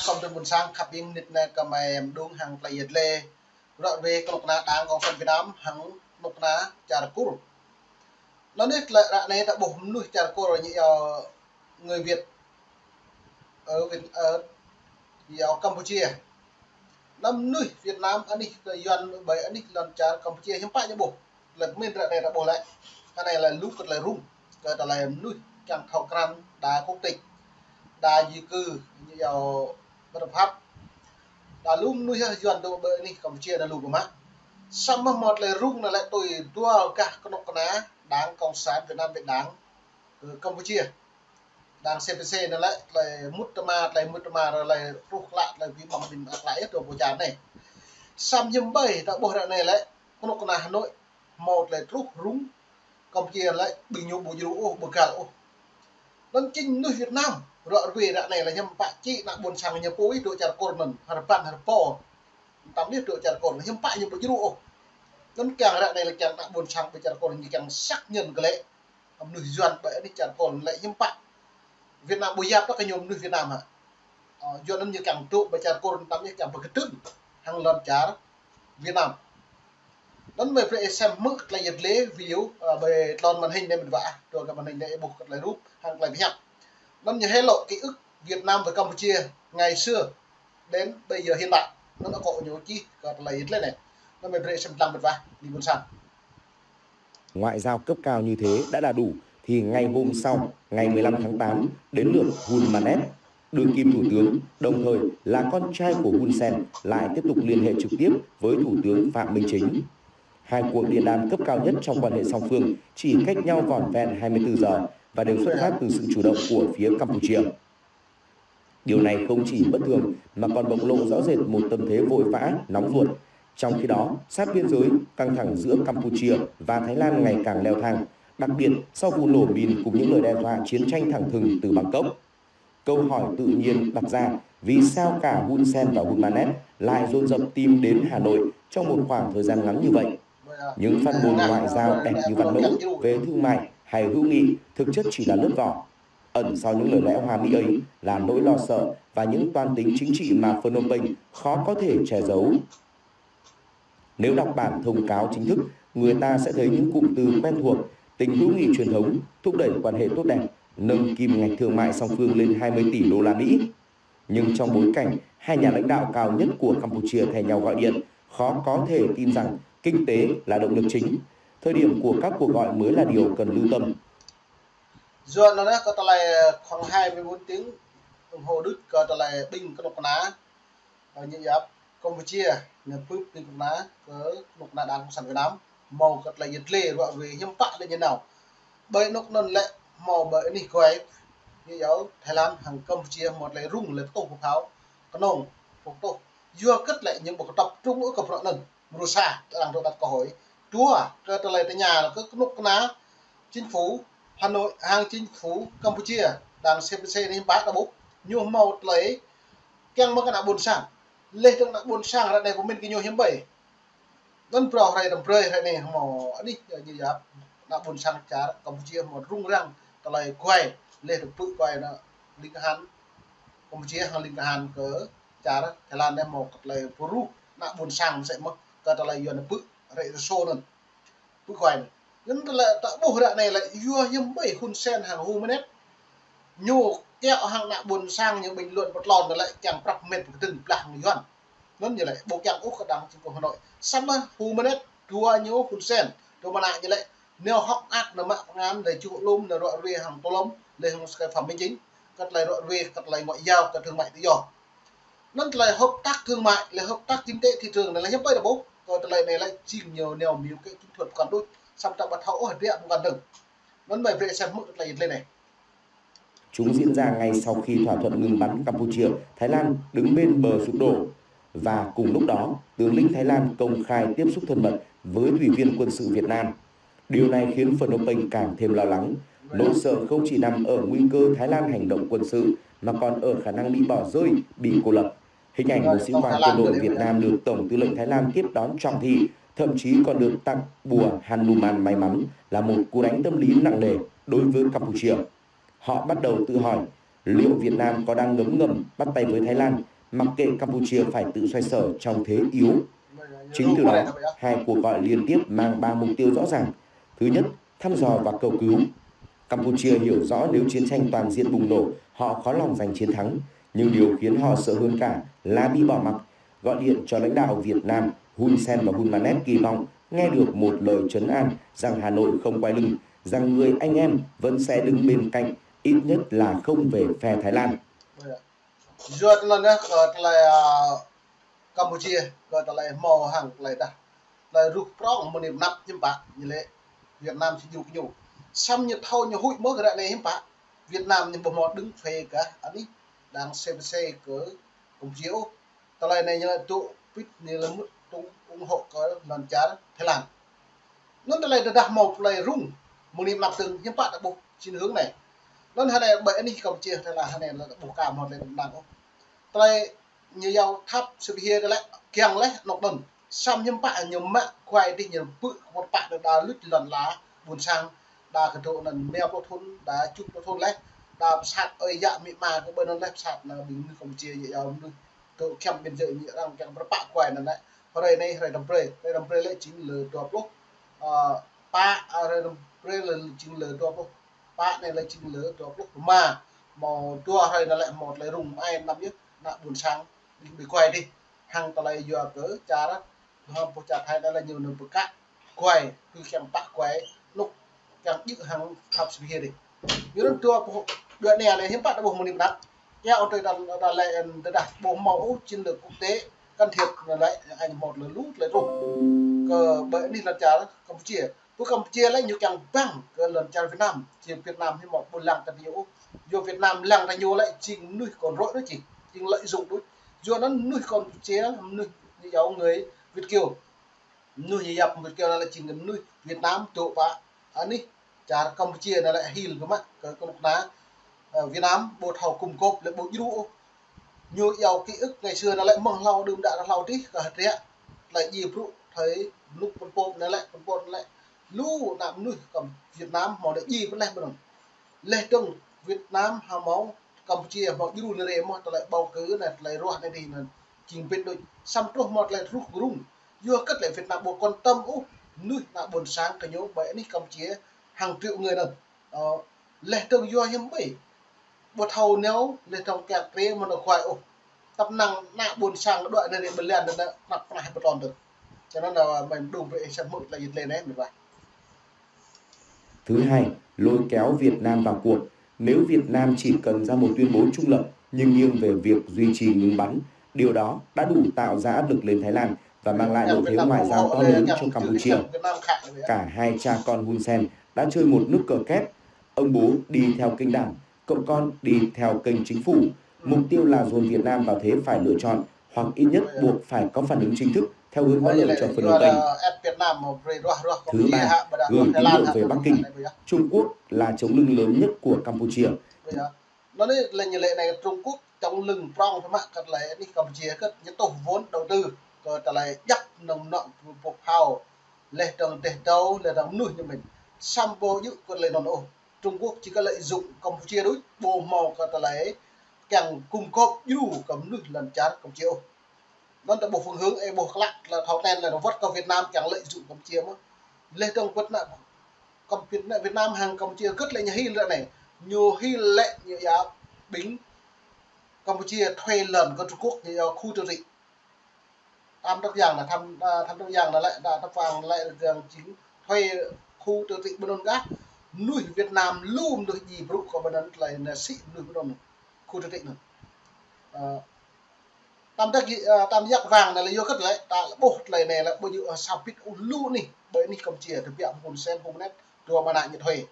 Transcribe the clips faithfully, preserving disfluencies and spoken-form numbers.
Kâo tơm ƀôn sang khăp ƀing nit ne kơ mai em đung hăng tơlơi yet le. Ră ruai kơnuk kơna Đảng Cộng sản Việt Nam hăng kơnuk kơna čar Kur. Anŭn yơh tơlơi ră anai ta ƀuh mơnuih čar Kur ñu yua người Việt ở Việt, ở, yua Campuchia. Anŭn mơnuih Việt Nam anih kơ Yuan ƀơi anih lŏn čar Campuchia hiư̆m pă ñu ƀuh. Tơlơi pơmĭn ră anai ta ƀuh lĕ. Kơ anai lĕ lu kơ tơlơi rŭng, kơ tơlơi mơnuih kiăng thâo krăn đa quốc tịch, đa di cư, ñu yua bất hợp pháp. Đa lu mơnuih yơh Yuan dŏ ƀơi anih Campuchia đa lu kơ mă. Samơ̆ hmâo tơlơi rŭng anai lĕ tui dua gah kơnuk kơna Đảng Cộng sản Việt Nam Việt Đảng kơ Campuchia. Đảng C P C anai lĕ tơlơi mŭt tơma, tơlơi mŭt tơma, tơlơi truh klă, tơlơi ƀing ƀong ƀing ak lă yơh dua pô čar anai. Samơ̆ hiư̆m ƀơi ta ƀuh ră anai lĕ kơnuk kơna Hà Nội hmâo tơlơi truh rŭng Campuchia lĕ ƀing ñu ƀu djru ôh, ƀu găl ôh. Anŭn jing mơnuih Việt Nam ră ruai ră anai lĕ hiư̆m pă či ană ƀôn sang ñu pô dŏ čar Kur anŭn, hơrbăn hơrpô. Tơm yơh dŏ čar Kur anŭn hiư̆m pă ñu ƀu djru ôh. Anŭn kiăng ră anai lĕ kiăng ană ƀôn sang ƀơi čar Kur ñu kiăng xác nhận kơ lĕ mơnuih Yuan ƀơi anih čar Kur lĕ hiư̆m pă. Việt Nam ƀu yap tơ kơ ñu mơnuih Việt Nam hă. Ơ, Yuan anŭn ñu kiăng dŏ ƀơi čar Kur tơm ñu kiăng pơkơdơ̆ng hăng lŏn čar Việt Nam. Anŭn mơi brơi sem hmư̆ tơlơi yet le video, ơ, ƀơi tlôn màn hình anai mơ̆n ƀă, dua kơ màn hình anai ƀuh kơ tơlơi rup hăng tơlơi pơhiăp. Anŭn ñu hé lộ ký ức Việt Nam với Campuchia ngày xưa đến bây giờ hiện tại. Anŭn akŏ ñu čih kơ tơlơi yet le anai. Anŭn mơi brơi sem lăng mơ̆n ƀă, ƀing ƀôn sang. Ngoại giao cấp cao như thế đã là đủ, thì ngày hôm sau, ngày mười lăm tháng tám, đến lượt Hun Manet, đương kim thủ tướng, đồng thời là con trai của Hun Sen, lại tiếp tục liên hệ trực tiếp với Thủ tướng Phạm Minh Chính. Hai cuộc điện đàm cấp cao nhất trong quan hệ song phương chỉ cách nhau vỏn vẹn hai mươi tư giờ và đều xuất phát từ sự chủ động của phía Campuchia. Điều này không chỉ bất thường mà còn bộc lộ rõ rệt một tâm thế vội vã, nóng ruột. Trong khi đó, sát biên giới, căng thẳng giữa Campuchia và Thái Lan ngày càng leo thang, đặc biệt sau vụ nổ mìn cùng những lời đe dọa chiến tranh thẳng thừng từ Bangkok. Câu hỏi tự nhiên đặt ra, vì sao cả Hun Sen và Hun Manet lại dồn dập tìm đến Hà Nội trong một khoảng thời gian ngắn như vậy? Những phát ngôn ngoại giao đẹp như văn mẫu về thương mại hay hữu nghị thực chất chỉ là lướt vỏ. Ẩn sau những lời lẽ hoa mỹ ấy là nỗi lo sợ và những toan tính chính trị mà Phnom Penh khó có thể che giấu. Nếu đọc bản thông cáo chính thức, người ta sẽ thấy những cụm từ quen thuộc: tình hữu nghị truyền thống, thúc đẩy quan hệ tốt đẹp, nâng kim ngạch thương mại song phương lên hai mươi tỷ đô la Mỹ. Nhưng trong bối cảnh hai nhà lãnh đạo cao nhất của Campuchia thay nhau gọi điện, khó có thể tin rằng kinh tế là động lực chính. Thời điểm của các cuộc gọi mới là điều cần lưu tâm. Yua anŭn kơ tơlơi khoảng hai mươi bốn tiếng đồng hồ đuč kơ tơlơi ƀing kơnuk kơna, ơ, ñu yap Campuchia, ñu pơƀut ƀing kơnuk kơna kơ kơnuk kơna Đảng Cộng sản Việt Nam, hmâo kơ tơlơi yet le ră ruai hiư̆m pă lĕ ñu nao. Ƀơi anŭn lĕ hmâo ƀơi anih Kuwait, ñu yua Thái Lan hăng Campuchia hmâo tơlơi rŭng lĕ tuh pơphao, kơnơ̆ng, pơtuh. Yua kơ lĕ ñu ƀu kơ tập trung ôh kơ bruă anŭn. Mrô sa, arăng dŏ tăt kơ hơi. Dua, kơ tơlơi tơña kơ kơnuk kơna chính phủ Hà Nội hăng chính phủ Campuchia, Đảng C P C anai ƀă ta ƀuh. Ñu hmâo tơlơi kiăng mă kơ ană ƀôn sang. Leh dơ̆ng ană ƀôn sang ră anai pơmĭn kơ ñu hiư̆m ƀơi. Anŭn phrâo hrơi tơm brơi hrơi anai hmâo anih ñu yap ană ƀôn sang čar Campuchia hmâo rŭng răng tơlơi guai. Leh dơ̆ng pơƀut guai anŭn ling kơhan Campuchia hăng ling kơhan kơ čar Thái Lan anai hmâo kơ tơlơi pơruh ană ƀôn sang mơsĕ mơ̆n kơ tơlơi Yuan pơƀut rĕ rơsô anŭn. Pơƀut guai anŭn. Anŭn tơlơi ta ƀuh ră anai lĕ yua hiư̆m ƀơi Hun Sen hăng Hun Manet. Ñu kiaŏ hăng ană ƀôn sang ñu bình luận pơtlon anŭn lĕ kiăng prăp met pơkơdơ̆ng blah hăng Yuan. Anŭn ñu lĕ ƀu kiăng ôh kơ Đảng Chính phủ Hà Nội. Samơ̆ Hun Manet dua ñu Hun Sen, dua mơnă ñu lĕ nao hŏk mơak nao mă pơngan, nao čuh lŏm, nao ră ruai hăng Tô Lâm, leh hăng sơkai Phạm Minh Chính, kơ tơlơi ră ruai, kơ tơlơi ngoại giao, kơ thương mại tự do. Anŭn tơlơi hợp tác thương mại, lĕ hợp tác kinh tế thị trường anai lĕ hiư̆m ƀơi ta ƀuh, kơ tơlơi anai lĕ jing ñu nao mơyŭ kơ chiến thuật pơkŏn đôč, samơ̆ ta ƀu thâo ôh hơdră pơkŏn dơ̆ng. Anŭn mơi brơi sem hmư̆ tơlơi yet le anai. Chúng diễn ra ngay sau khi thỏa thuận ngừng bắn Campuchia, Thái Lan đứng bên bờ sụp đổ. Và cùng lúc đó, tướng lĩnh Thái Lan công khai tiếp xúc thân mật với tùy viên quân sự Việt Nam. Điều này khiến Phnom Penh càng thêm lo lắng. Nỗi sợ không chỉ nằm ở nguy cơ Thái Lan hành động quân sự, mà còn ở khả năng bị bỏ rơi, bị cô lập. Hình ảnh một sĩ quan quân đội Việt Nam được Tổng tư lệnh Thái Lan tiếp đón trọng thị, thậm chí còn được tặng bùa Hanuman may mắn là một cú đánh tâm lý nặng nề đối với Campuchia. Họ bắt đầu tự hỏi, Liệu Việt Nam có đang ngấm ngầm bắt tay với Thái Lan, mặc kệ Campuchia phải tự xoay sở trong thế yếu? Chính từ đó, hai cuộc gọi liên tiếp mang ba mục tiêu rõ ràng. Thứ nhất, thăm dò và cầu cứu. Campuchia hiểu rõ nếu chiến tranh toàn diện bùng nổ, họ khó lòng giành chiến thắng. Nhưng điều khiến họ sợ hơn cả là bị bỏ mặc. Gọi điện cho lãnh đạo Việt Nam, Hun Sen và Hun Manet kỳ vọng nghe được một lời trấn an rằng Hà Nội không quay lưng, rằng người anh em vẫn sẽ đứng bên cạnh, ít nhất là không về phe Thái Lan. Yua tơlơi anŭn, kơ tơlơi, a, Campuchia, kơ tơlơi hmâo hăng tơlơi dah. Tơlơi ruh prong mơ̆ng anăp hiư̆m pă, ñu lĕ Việt Nam či djru kơ ñu. Samơ̆ ñu thâo ñu huĭ mơ̆ kơ ră anai hiư̆m pă. Việt Nam ñu ƀu hmâo đứng phe kơ anih đang C P C kơ Campuchia ôh. Tơlơi anai ñu lĕ tŭ pit ñu lĕ mŭt tŭ ủng hộ kơ lŏn čar Thái Lan. Anŭn tơlơi tơdah hmâo tơlơi rŭng, mơ̆ng anăp tơ̆ng hiư̆m pă ta ƀuh chiến hướng anai. Anŭn hơnai ƀơi anih Campuchia Thái Lan hơnai lĕ ta ƀuh ka hmâo tơlơi rŭng răng ôh. Tơlơi ñu yua thap Sihanoukville tơlơi kiăng leh anŏ anŭn. Samơ̆ hiư̆m pă ñu mă kuai dih ñu pư̆ kơ pă đa đa luč lŏn la ƀôn sang đa kơ dŏ anŭn mơ̆ng pluh thŭn, đa čuh pluh thŭn leh, đa pơsat ơi yă amĭ ama kơ ƀơi anŭn leh pơsat anŭn ƀing mơnuih Campuchia yua mơnuih dŏ kiăng biên giới ñu arăng kiăng pơrơpă kuai anŭn lĕ. Hrơi anai, hrơi răm brơi, hrơi răm brơi lĕ jing lơ dua pluh, a, pă, a, hrơi răm brơi lĕ jing lơ dua pluh pă anai lĕ jing lơ dua pluh rơma. Hmâo dua hrơi anŭn lĕ hmâo tơlơi rŭng mơai anăm yơh, ană ƀôn sang ƀing ƀing kuai dih. Hăng tơlơi yua kơ čar, hăng pô čar Thái anŭn lĕ ñu anŭn pơkă kuai, kơ kiăng pă kuai, anŏ kiăng djơ̆ hăng thap Sihanoukville dih. Ñu anŭn dua pô, dua anai lĕ hiư̆m pă ta ƀuh mơ̆ng anăp. Yua ôh tơlơi đa, đa lĕ, tơdah ƀu hmâo ôh chiến lược quốc tế can thiệp anŭn lĕ, anăm hmâo tơlơi lu tơlơi truh kơ ƀơi anih lŏn čar Campuchia. Pơ Campuchia lĕ ñu kiăng băng kơ lŏn čar Việt Nam, či Việt Nam hiư̆m ƀu lăng tơ ñu ôh. Yua Việt Nam lăng tơ ñu lĕ jing mơnuih kŏn rŏ đôč či, jing lợi dụng đôč. Yua anŭn mơnuih Campuchia, mơnuih ñu yua người Việt kiều. Mơnuih ñu yap Việt kiều anŭn lĕ jing mơnuih Việt Nam dŏ pơ anih čar Campuchia anŭn lĕ hil kơ mă kơ kơnuk kơna, ơ, Việt Nam ƀu thâo gum gôp lĕ ƀu djru ôh. Ñu yua ký ức ngày xưa anŭn lĕ mơ̆ng hlâo đưm đă hlâo dih kơ hơdră. Tơlơi djai brŭ thơi mơnuih Pol Pot anŭn lĕ, Pol Pot anŭn lĕ. Lu ană mơnuih kơ Việt Nam hmâo tơlơi djai pơ leh ƀơi anŭn. Leh dơ̆ng Việt Nam hmâo Campuchia hmâo djru anai rê mơ̆ tơlơi bầu cử anai, tơlơi ruah anai dih anŭn. Jing pĭt đôč, samơ̆ truh hmâo tơlơi ruh rŭng. Yua kơ tơlơi Việt Nam ƀu quan tâm ôh mơnuih ană ƀôn sang kơ ñu ƀơi anih Campuchia hàng triệu người anŭn. Ơ, leh dơ̆ng yua hiư̆m ƀơi. Ƀu thâo neo, leh dơ̆ng kiăng krê mơ̆n kuai ôh. Tăp năng ană ƀôn sang đuaĭ anai rê ƀơi lăn anŭn, tăp pơnah ƀơi tơlơi anŭn. Cho nên là mình đùng với sắp mượn là dịch lên đấy, mình bảo. Thứ hai, lôi kéo Việt Nam vào cuộc. Nếu Việt Nam chỉ cần ra một tuyên bố trung lập nhưng nghiêng về việc duy trì ngừng bắn, điều đó đã đủ tạo ra áp lực lên Thái Lan và mang lại lợi thế ngoại giao to lớn cho Campuchia. Cả hai cha con Hun Sen đã chơi một nước cờ kép. Ông bố đi theo kênh đảng, cậu con đi theo kênh chính phủ. Mục tiêu là dồn Việt Nam vào thế phải lựa chọn hoặc ít nhất buộc phải có phản ứng chính thức theo hướng có lợi cho phần đồng tênh. Thứ ba, gửi tín hiệu về Bắc Kinh. Trung Quốc là chống lưng lớn nhất của Campuchia. Anŭn lĕ ñu lĕ anai Trung Quốc chống lưng prong tơmă kơ tơlơi anih Campuchia kơ ñu tuh vốn đầu tư kơ tơlơi djăp nŏng nŏng pô phao leh dơ̆ng teh tâo leh dơ̆ng mơnuih ñu mĭn. Samơ̆ ƀu djơ̆ kơ tơlơi anŭn ôh. Trung Quốc či kơ lợi dụng Campuchia đôč, ƀu hmâo kơ tơlơi kiăng gum gôp djru kơ mơnuih lŏn čar Campuchia ôh. Anŭn ta ƀuh phương hướng, ơ, ƀuh klă, tơlơi thâo ten lĕ wơ̆t kơ Việt Nam kiăng lợi dụng Campuchia mơ̆. Leh dơ̆ng wơ̆t anŭn, Cam-, Việt Nam hăng Campuchia kơ tơlơi ñu hil ră anai. Ñu hil lĕ ñu yap ƀing Campuchia thuê lŏn kơ Trung Quốc ñu yap khu tự trị. Tam Đốc Giang anŭn, Tam, a, Tam Đốc Giang anŭn lĕ, đa Tam Pang anŭn lĕ, Giang chính thuê khu tự trị ƀơi anŭn kah. Mơnuih Việt Nam lu mơnuih djai brŭ kơ ƀơi anŭn tơlơi anai sĭ mơnuih ƀơi anŭn khu tự trị anŭn. Ơ, Tam Đốc Gi-, ơ, Tam Đốc Giang anŭn lĕ yua kơ tơlơi, ta ƀuh tơlơi anai lĕ ƀu djơ̆, ơ, sa bit ôh lu anih, ƀơi anih Campuchia, tơbiă Hun Sen, Hun Manet, dua mơnă ñu thuê.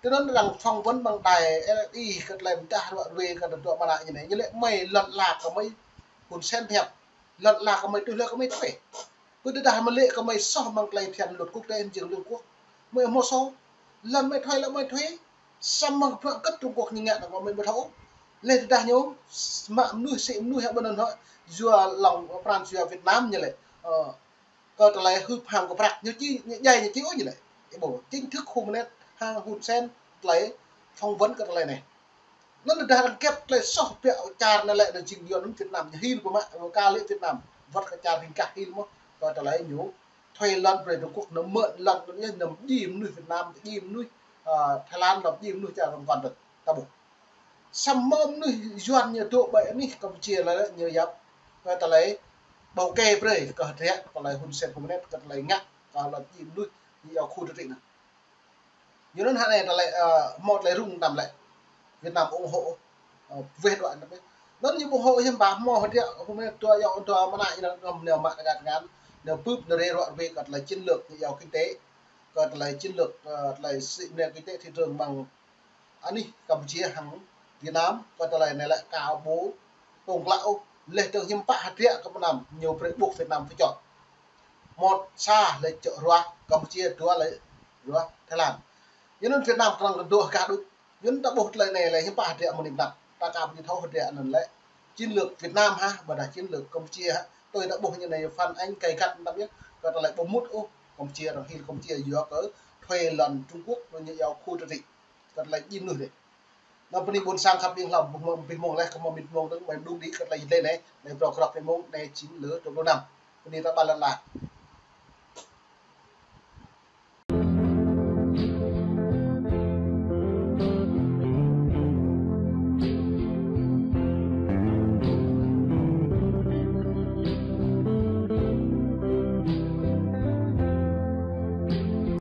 Tui anŭn arăng phỏng vấn bằng đài R F I kơ tơlơi mơdah ruă ruê kơ dua mơnă ñu anai. Ñu lĕ mơi lŏn la kơ mơi Hun Sen phiăn. Lŏn la kơ mơi tui lĕ kơ mơi thuê. Pơ tơdah mơi lĕ kơ mơi soh mơ̆ng tơlơi phiăn luật quốc tế jing Liên Quốc. Mơi hmâo soh. Lŏn mơi thuê lĕ mơi thuê. Samơ̆ bruă kơ Trung Quốc ñu ngă anŭn kơ mơi ƀu thâo. Leh tơdah ñu mă mơnuih sĭ mơnuih hă ƀơi anŭn hă. Yua lŏng pran yua Việt Nam ñu lĕ. Ơ, kơ tơlơi hưp hăng kơ prăk ñu či, ñu djai ñu či ôh ñu lĕ. Ih ƀuh, chính thức Hun Manet hăng Hun Sen tơlơi phỏng vấn kơ tơlơi anai. Anŭn dah arăng kĕp tơlơi soh biă čar anai lĕ, anŭn jing Yuan anŭn Việt Nam ñu hil pơmă, ka lĕ Việt Nam. Wơ̆t kơ čar ring gah hil mơ̆n, kơ tơlơi ñu thuê lŏn brơi Trung Quốc, ñu mơ̆n lŏn anŭn yơh, ñu djai mơnuih Việt Nam, djai mơnuih, ơ, Thái Lan, lŏm djai mơnuih čar rŏng kŏn tơ̆, ta ƀuh. Samơ̆ mơnuih Yuan ñu dŏ ƀơi anih Campuchia lĕ ñu yap, kơ tơlơi bảo kê brơi, kơ hơdră, kơ tơlơi Hun Sen Communist, kơ tơlơi ngă, kơ lŏm djai mơnuih, ñu yua khu tự trị anŭn. Yua anŭn hă anai tơlơi, ơ, hmâo tơlơi rŭng anăm lĕ Việt Nam ủng hộ, ơ, weh đuaĭ anăm. Anŭn ñu ủng hộ hiư̆m pă hmâo hơdră hôm nay dua yŏng dua mơnă ñu anŭn nao mă tơngan tơngan, nao bưp nao rê ruă rơwe kơ tơlơi chiến lược ñu yua kinh tế, kơ tơlơi chiến lược, ơ, tơlơi sĭ mơnê kinh tế thị trường mơ̆ng anih Campuchia hăng Việt Nam, kơ tơlơi anai lĕ ka ƀu tong klă ôh, leh dơ̆ng hiư̆m pă hơdră kơ Việt Nam ñu brơi ƀuh Việt Nam pơčŏt. Một sa lĕ čŏ ruah Campuchia, dua lĕ ruah Thái Lan. Yua anŭn Việt Nam kơnơ̆ng kơ dŏ hơgah đôč. Yua anŭn ta ƀuh tơlơi anai lĕ hiư̆m pă hơdră mơ̆ng anai pơnăp. Ta ka ƀu thâo hơdră anŭn lĕ chiến lược Việt Nam hă, ƀôdah chiến lược Campuchia hă. Tui ta ƀuh ñu anai phản ánh gay gắt anăm yơh. Kơ tơlơi ƀu mŭt ôh, Campuchia arăng hil Campuchia yua kơ thuê lŏn Trung Quốc, anŭn ñu yua khu tự trị. Kơ tơlơi djai mơnuih dih. Anŭn bơni ƀôn sang khăp ƀing hlâo, ƀuh mơ̆ng, ƀuh mơ̆ng leh, kơ mơ̆ng mĭt mơ̆ng dơ̆ng, mơ̆ng đung đĭ kơ tơlơi dih leh anai, leh brŏk krŏk mơ̆ng, anai jing lơ dua pluh năm. Bơni ta ƀă lăn la.